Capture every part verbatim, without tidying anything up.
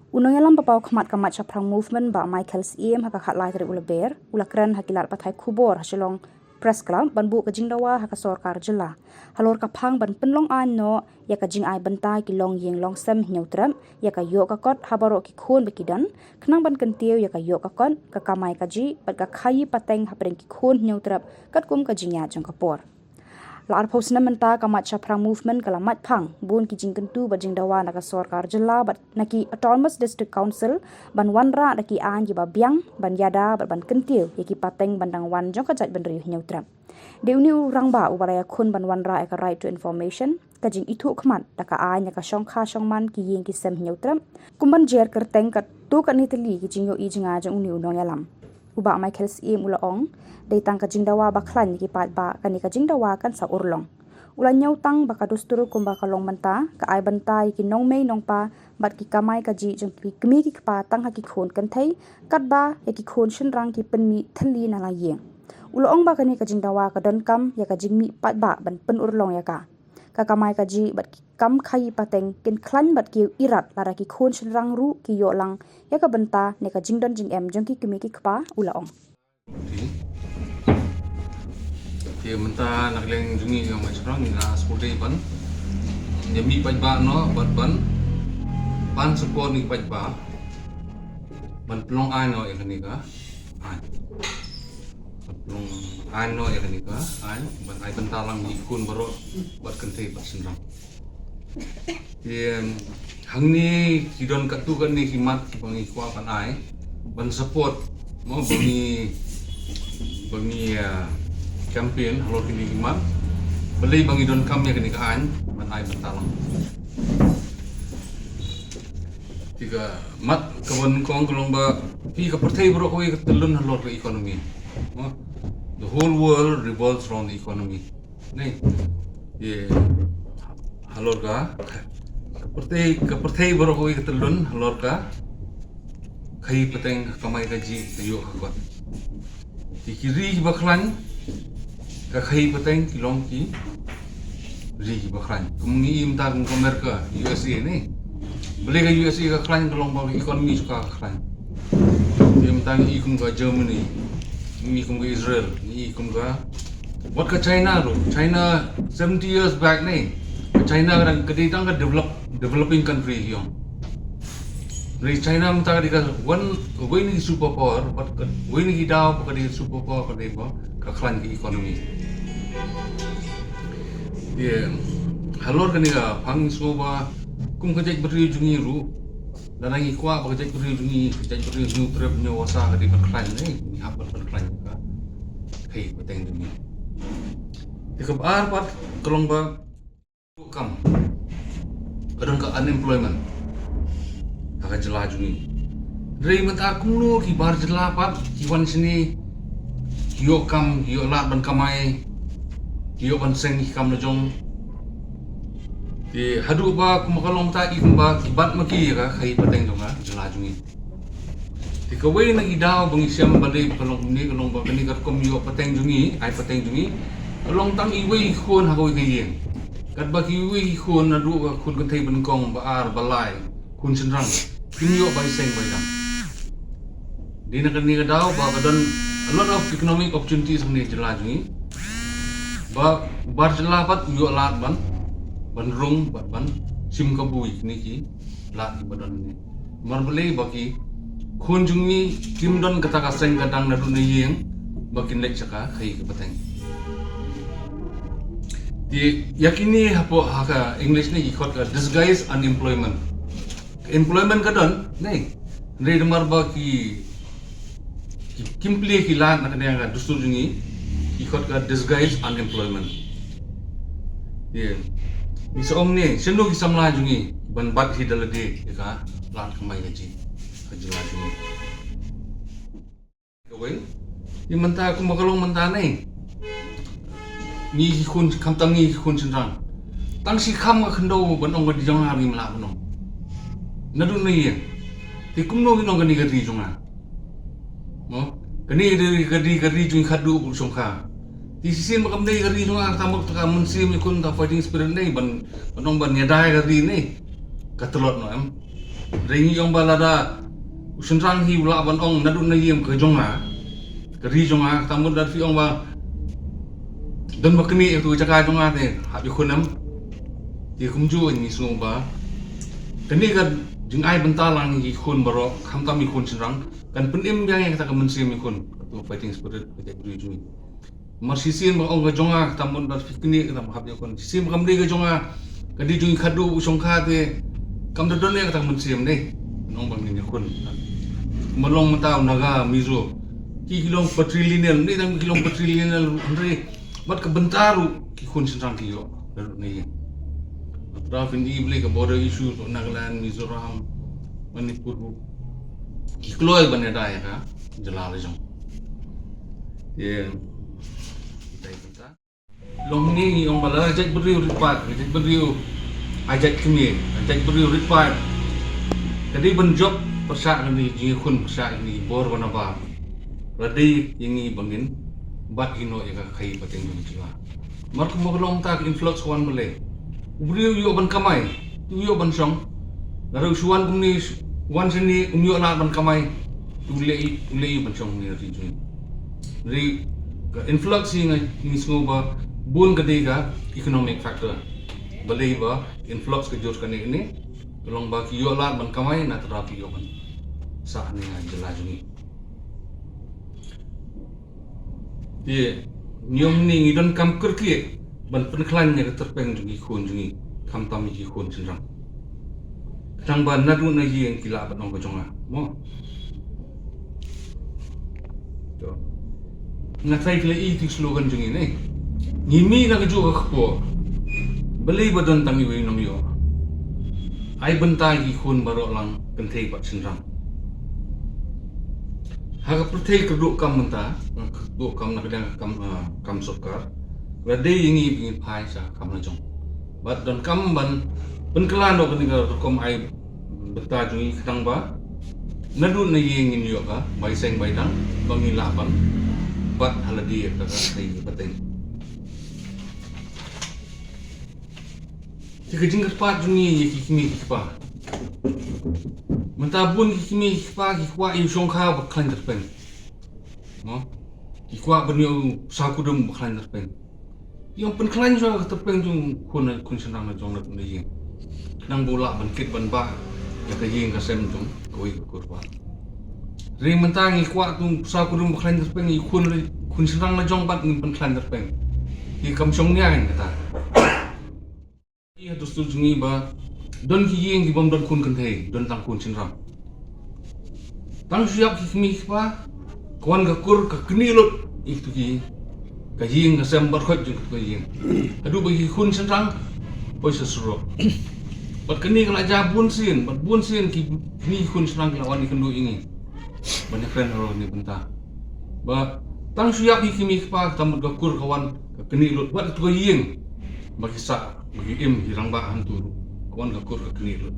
U nongïalam ba paw khmat ka Mait Shaphrang Movement, Bah Michael Syiem, ha ka khatlai tarik u Lber, u la kren ha ki lad pathai khubor ha Shillong Press Club ban buh ka jingdawa ha ka sorkar jylla halor ka phang ban pynlong aiñ noh ïa ka jingai bynta ki longïing longsem Hynñiewtrep ïa ka ïoh ka kot ha baroh ki khun ba ki don, khnang ban kyntiew ïa ka ïoh ka kot, ka kamai kajih bad ka khaïi pateng hapdeng ki khun Hynñiewtrep katkum ka jingïaid jong ka por. La arphew snem mynta ka Mait Shaphrang Movement ka la mait phang bun ki jingkyntu bad jingdawa na ka sorkar jylla bad na ki Autonomous District Council ban wanrah da ki aiñ kiba biang ban ïada bad ban kyntiew ïa ki pateng ban dang wan jong ka jaitbynriew Hynñiewtrep. Dei une u rangbah uba la ïakhun ban wanrah ïa ka Right to Information, ka jingithuh khmat da ka aiñ ïa ka shongkha shongman ki ïing ki sem Hynñiewtrep, kum ban jer kyrteng katto katne tylli ki jingïohi jngai jong une u nongïalam. U Bah Michael Syiem u la ong, dei tang ka jingdawa ba khlaiñ ïa ki paidbah, kane ka jingdawa kan sa urlong. U la ñiewtang ba ka dustur kumba ka long mynta ka ai bynta ïa ki nongmei nongpa bad ki kamai kajih jong ki kmie ki kpa tang ha ki khun kynthei, katba ïa ki khun shynrang ki pynmih thylli na la ïing. U la ong ba kane ka jingdawa ka donkam ïa ka jingmih paidbah ban pynurlong ïa ka. Ka kamai kajih bad ki kam khaïi pateng kin khlaiñ bad kiew irat lada ki khun shynrang ruh ki ïoh lang ïa ka bynta ne ka jingdon jingem jong ki kmie ki kpa, u la ong. Te mynta na ka liang jong ngi ka Mait Shaphrang ngi la sngewdei ban ïa mih paidbah noh bad ban pan support ïa ki paidbah ban pynlong aiñ noh ïa kane ka aiñ. Ban pynlong aiñ noh ïa kane ka aiñ ban ai bynta lang ïa ki khun baroh bad kynthei bad shynrang. Te hangne ki don katto katne ki mat kiba ngi kwah ban ai ban support, mo, ba ngi, ba ngi, ah, campaign halor kine ki mat. Balei ba ngi donkam ïa kane ka aiñ ban ai bynta lang. Te ka mat kaba nyngkong ka long ba phi, ka pyrthei baroh kawei ka tyllun halor ka economy. Mo? The whole world revolves around the economy. Ni, ïa, halor ka, ka pyrthei, ka pyrthei baroh kawei ka tyllun halor ka khaïi pateng, ka kamai kajih, ka ïoh ka kot. Te ki ri kiba khlaiñ ka khaïi pateng ki long ki ri kiba khlaiñ. Kum ngi im tang ka America, U S A ni. Balei ka U S A ka khlaiñ, ka long ba ka economy jong ka ka khlaiñ. Te mynta ngi i kum ka Germany, ngi i kum ka Israel, ngi i kum ka, wat ka China ruh. China seventy years back ni, ka China ka dang, ka dei tang ka develop, developing country hi ong. Hynrei China mynta ka dei ka wan, kawei na ki superpower, wat kawei na ki daw ba ka dei superpower, ka dei ba ka khlaiñ ka economy. Te halor kane ka phang ngi sngew ba kum ka jaitbynriew jong ngi ruh, lada ngi kwah ba ka jaitbynriew jong ngi, ka jaitbynriew Hynñiewtrep, Hynñiewbasa ka dei ban khlaiñ, ngi hap ban khlaiñ ka khaïi pateng jong ngi. Te kaba ar pat ka long ba kam, ka don ka unemployment ha ka jylla jong ngi. Hynrei mynta kumno ki bar jylla pat ki wan shane, ki ïoh kam, ki ïoh lad ban kamai, ki ïoh ban seng ki kam la jong. Te haduh ba kumba ka long mynta, i kumba ki bat ma ki ïa ka khaïi pateng jong ka jylla jong ngi. Te kawei na ki daw ba ngi shem ba dei ka long kumne, ka long ba kane ka rukom ïoh pateng jong ngi, ai pateng jong ngi, ka long tang iwei i khun ha kawei ka ïing. Katba kiwei i khun, naduh ka khun kynthei ba nyngkong, ba ar, ba lai, khun shynrang, kim ïoh bai seng bai dam. Dei na kane ka daw ba ka don a lot of economic opportunities ha kane ka jylla jong ngi. Ba u bar jylla pat u ïoh lad ban, ban rung bad ban shim kabu ïa kine ki lad kiba don hangne. Namar balei? Ba ki khun jong ngi kim don kata ka seng ka dang naduh na ïing ba kin leit sha ka khaïi ka pateng. Te ïa kine hapoh ha ka English ne ki khot ka disguise unemployment. Employment ka don ne, hynrei namar ba ki, ki, kim plie ki lad na kane ka dustur jong ngi, ki khot ka disguise unemployment. Ïa, ngi sa ong ne, shano ki samla jong ngi ban bat hi da lade ïa ka lad kamai kajih ka jylla jong ngi. Kawei, ïa mynta kumba ka long mynta ne, ngi ki khun, khamtam ngi ki khun shynrang, tang shi kham ka khyndew ban ong ka dei jong nga ngim lah ban ong. Naduh na ïing. Te kumno ngin ong kane ka ri jong nga? Mo? Kane ka dei ka ri, ka ri jong ngi khadduh bad shongkha. Te shisien ba kam dei ka ri jong nga, kata mut ka mynsiem ïa khun, ka fighting spirit ne ban, ban ong ban ïada ïa ka ri ne. Ka tlot noh em. Ring ong ba lada u shynrang hi u lah ban ong naduh na ïing ka jong nga, ka ri jong nga, kata mut lada phi ong ba don ba kane ïa tu jaka jong nga te hap ïa khun em. Te kumjuh ngi sngew ba kane ka jingai bynta lang ïa ki khun baroh, khamtam ïa ki khun shynrang, kan pynim biang ïa kata ka mynsiem ïa ki khun. Katu fighting spirit ka jait briew jong ngi. Mar shisien ba ong ka jong nga, kata mut lada phi knieh kata hap ïa khun. Shisien ba kam dei ka jong nga, ka dei jong i khadduh u shongkha te kam da don ïa kata ka mynsiem ne. Nong ba ngin ïa khun. Kumba long mynta u Naga, Mizo, ki ki long patrilineal, ne tang ki long patrilineal hynrei bad ka bynta ruh ki khun shynrang ki ïoh. Naduh na ïing. Haba phin i Blei ka border issues Nagaland, Mizoram, Manipur ruh, ki kloi ban ïada ïa ka jylla la jong. Te long mynne ngi ong ba la jait briew rit paid, jait briew, a jait kmie, jait briew rit paid. Ka dei ban jop pyrshah kane jingïakhun, pyrshah kane bor ba na ba. Ka dei ïa ngi ba ngin bat ïa noh ïa ka khaïi pateng jong ka jylla. Mar kumba ka long mynta ka influx wan balei? U briew u ïoh ban kamai, u ïoh ban shong. Lada u shu wan kumne, wan shane, um ïoh lad ban kamai, u leh, u leh ban shong ne ri jong ngi. Ri ka influx hi nga, ngi sngew ba bun ka dei ka economic factor. Balei ba influx ka jur kane kane, ka long ba ki ïoh lad ban kamai, na tyrwa ki ïoh ban sah ne ha jylla jong ngi. Te ngi ong ne ngi donkam kyrkieh ban pynkhlaiñ ïa ka tyrpeng jong ki khun jong ngi, khamtam ïa ki khun shynrang. Khnang ba naduh na ïing ki lah ban ong ka jong nga. Mo. To. Nga tharai phi la i ïa ki slogan jong ngi ne. Ngi mih na kajuh ka kpoh. Balei ba don tang iwei u nongïoh. Ai bynta ïa ki khun baroh lang kynthei bad shynrang. Ha ka pyrthei kyrduh kam mynta, kyrduh kam na ka liang ka kam, ah, kam sorkar. Ka dei ïa ngi ba ngin phai sha ka kam la jong. Bad donkam ban pynkylla noh kane ka rukom ai bynta jong ngi khnang ba naduh na ïing ngin ïoh ka bai seng bai dang ba ngi lah ban bat ha lade ïa ka khaïi pateng. Te ka jingkyrpad jong ngi ïa ki kmie ki kpa. Mynta bun ki kmie ki kpa ki kwah ïa u shongkha ba khlaiñ tyrpeng. Mo? Ki kwah ban ïoh u sawkydum ba khlaiñ tyrpeng. Ïa pynkhlaiñ shuwa ka tyrpeng jong u khun, khun shynrang na jong na ïing. Khnang ba u lah ban kit ban bah ïa ka ïing ka sem jong kawei ka kur ba. Ri mynta ngi kwah u sawkydum ba khlaiñ tyrpeng ïa u khun, khun shynrang na jong bad ngin pynkhlaiñ tyrpeng. Ki kam shong nia kan kata. Ïa dustur jong ngi ba don ki ïing ki bym don khun kynthei, don tang khun shynrang. Tang shu ïap ki kmie ki kpa, ka wan ka kur ka knieh lut ïa kitu ki, ka ïing ka sem bad khoit jong kitu ki ïing. Haduh ba ki khun shynrang poi sha surok. Bad kane ka la jia bun sien, bad bun sien ki, kine ki khun shynrang ki la wan ïakynduh ïa ngi ban ïakren halor kane ka bynta. Ba tang shu ïap ïa ki kmie ki kpa, ka mut ka kur ka wan ka knieh lut bad kitu ki ïing ba ki sah. Ba ki im ki rangbah hangtu ruh ka wan ka kur ka knieh lut.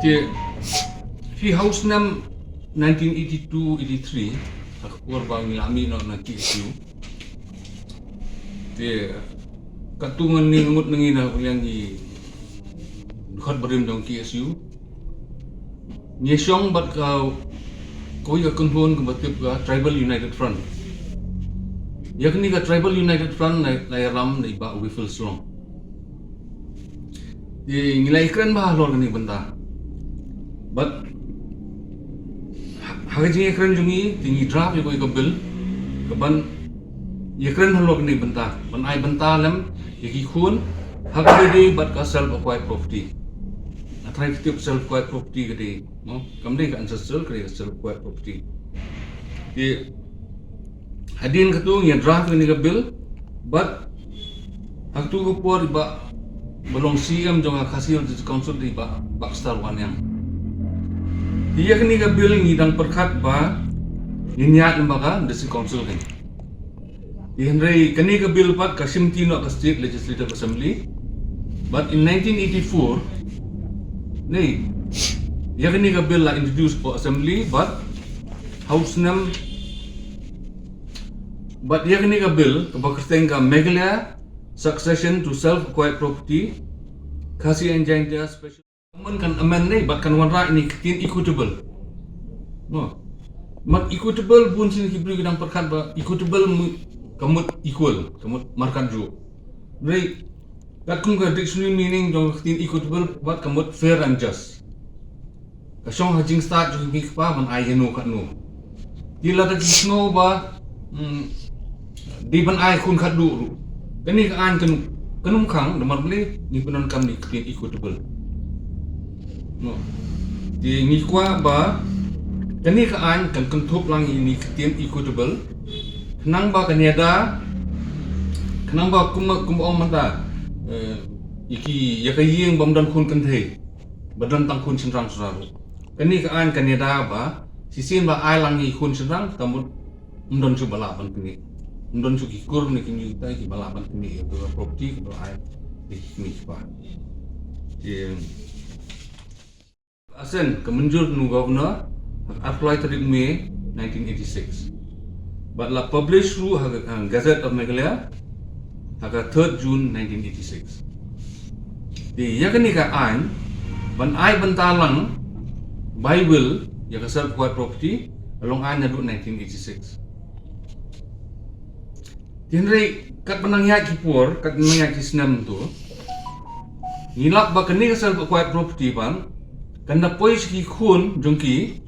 Te phi ha u snem nineteen eighty-two eighty-three ha ka por ba ngi la mih noh na K S U. Te katto katne ngut na ngi na ka liang ki dkhot barim jong K S U. Ngi shong bad ka, kawei ka kynhun kaba tip ka Tribal United Front. Ïa kane ka Tribal United Front la, la ïalam da i Bah Whipple Slong. Te ngi la ïakren bha halor kane ka bynta. Bad ha, ha ka jingïakren jong ngi, te ngi draft ïa kawei ka bill kaban ïakren halor kane ka bynta, ban ai bynta lem ïa ki khun ha kaba ïadei bad ka self acquired property. Nga tharai phi tip self acquired property ka dei, no? Kam dei ka ancestral, ka dei ka self acquired property. Te hadien katu ngi ïa draft ïa kane ka bill bad ha katu ka por i Bah, ba long C M jong ka Khasi Hills District Council dei i Bah Baxter Wanniang. Te ïa kane ka bill ngi dang pyrkhat ba ngin ïaid lyngba ka District Council kein. Te hynrei kane ka bill pat ka shimti noh ka State Legislative Assembly. Bad in nineteen eighty-four, ne, ïa kane ka bill la introduce hapoh Assembly bad ha u snem, bad ïa kane ka bill kaba kyrteng ka Meghalaya Succession to Self Acquired Property Khasi and Jaintia Special. Government kan amend ne, bad kan wanrah ine i ktien equitable. No. Mat equitable, bun sien ki briew ki dang pyrkhat ba equitable mu-, ka mut equal, ka mut markatjuh. Hynrei katkum ka dictionary meaning jong ka ktien equitable, bad ka mut fair and just. Ka shong ha jingstad jong ki kpa ban ai ïano katno. Te lada ki sngew ba, mm, dei ban ai khun khatduh ruh, kane ka aiñ kan, kan ym khang, namar balei? Ngi pyndonkam ine i ktien equitable. No. Te ngi kwah ba kane ka aiñ kan kynthup lang ine i ktien equitable. Khnang ba kan ïada, khnang ba kum, kum ong mynta, eh, ïa ki, ïa ka ïing bym don khun kynthei, ba don tang khun shynrang shuh ruh. Kane ka aiñ kan ïada ba shisien ba ai lang ïa ki khun shynrang, ka mut ym don shuh ba lah ban knieh. Ym don shuh ki kur ne ki myntoi kiba lah ban knieh ïa ka property kaba ai ïa ki kmie ki kpa. Te Assent ka mynjur na u Governor ha ka arphew lai tarik May nineteen eighty-six. Bad la publish ruh ha ka, ha Gazette of Meghalaya ha ka third June nineteen eighty-six. Te ïa kane ka aiñ ban ai bynta lang by will ïa ka self acquired property, ka long aiñ naduh nineteen eighty-six. Te hynrei katba nang ïaid ki por, katba nang ïaid ki snem to, ngi lap ba kane ka self acquired property pat kan da poi sha ki khun jong ki,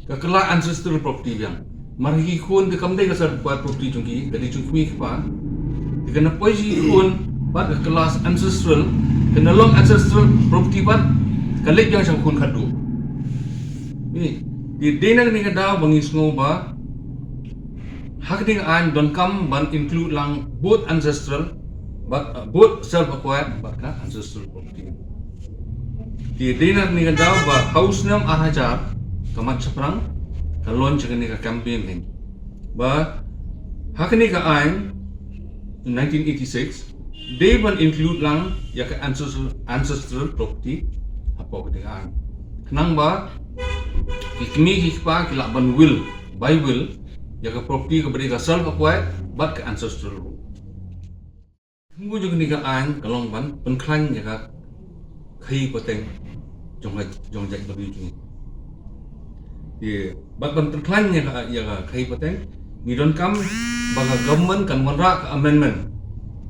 ka kylla ancestral property biang. Namar ki khun te kam dei ka self acquired property jong ki, ka dei jong ki kmie ki kpa. Te kan da poi sha ki khun bad ka kylla ancestral, kan da long ancestral property bad ka leit biang sha ki khun khatduh. Ni, te dei na kane ka daw ba ngi sngew ba ha kane ka aiñ donkam ban include lang both ancestral bad, uh, both self acquired bad ka ancestral property. Te dei na kane ka daw ba ha u snem ar hajar ka mat shaphrang ka launch kane ka campaign hi. Ba ha kane ka aiñ nineteen eighty-six dei ban include lang ïa ka ancestral, ancestral property hapoh kane ka aiñ. Khnang ba ki kmie ki kpa ki lah ban will, by will, ïa ka property kaba dei ka self acquired bad ka ancestral ruh. Ka thmu jong kane ka aiñ ka long ban pynkhlaiñ ïa ka khaïi pateng jong ka, jong ka jaitbynriew jong ngi. Te bad ban pynkhlaiñ ïa ka, ïa ka khaïi pateng, ngi donkam ba ka government kan wanrah ka amendment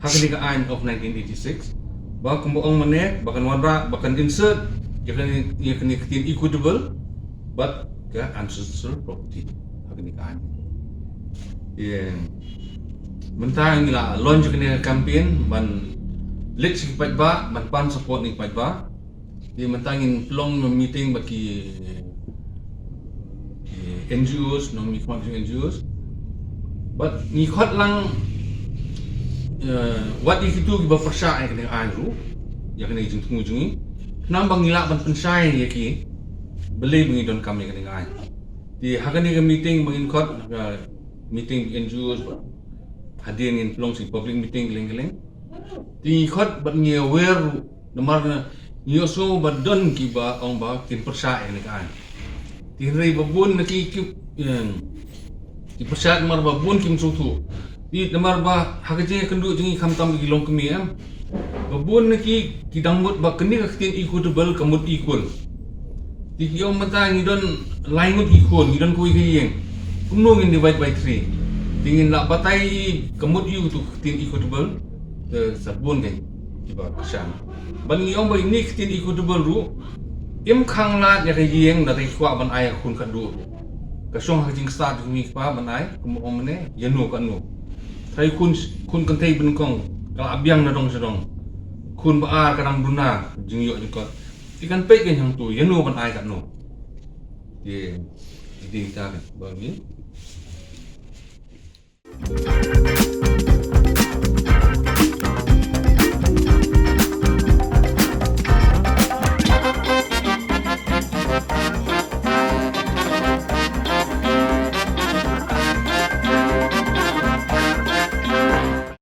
ha kane ka aiñ of nineteen eighty-six, ba kumba ong mynne ba kan wanrah, ba kan insert ïa kane, ïa kane ka ktien equitable bad ka ancestral property ha kane ka aiñ. Ïa, mynta ngi la launch kane ka campaign ban leit sha ki paidbah, ban pan support na ki paidbah. Ïa, mynta ngin pynlong na meeting bad ki, ki N G Os, na ki N G Os. Bad ngi khot lang, eh, wat ïa kito kiba pyrshah ïa kane ka aiñ ruh, ïa kane ka jingthmu jong ngi, khnang ba ngi lah ban pynshai ïa ki balei ba ngi donkam ïa kane ka aiñ. Te ha kane ka meeting ba ngin khot, ha ka meeting N G Os bad hadien ngin pynlong sha ki public meeting kylleng kylleng. Te ngi khot bad ngi aware ruh, namar ngi ïohsngew ba don kiba ong ba kin pyrshah ïa kane ka aiñ. Te hynrei ba bun na ki, ki, em, ki pyrshah namar ba bun kim sngewthuh. Te namar ba ha ka jingïakynduh jong ngi khamtam ki longkmie, em, ba bun na ki ki dang mut ba kane ka ktien equitable ka mut equal. Te ki ong mynta ngi don lai ngut ki khun, ngi don kawei ka ïing, kumno ngin divide by three? Te ngin lah batai ka mut ïa uto u ktien equitable, te sa bun kein kiba kyrshan. Bad ngi ong ba ine i ktien equitable ruh im khang lad ïa ka ïing lada ki kwah ban ai ha ka khun khatduh ruh. Ka shong ha ka jingstad jong ki kmie ki kpa ban ai, kumba ong mynne, ïano katno. Tharai khun, khun kynthei ba nyngkong ka la biang na dong sha dong, khun ba ar ka dang duna, jingïoh jingkot. Te kan peit kein hangto ïano ban ai katno. Te dei kita kein ba ngi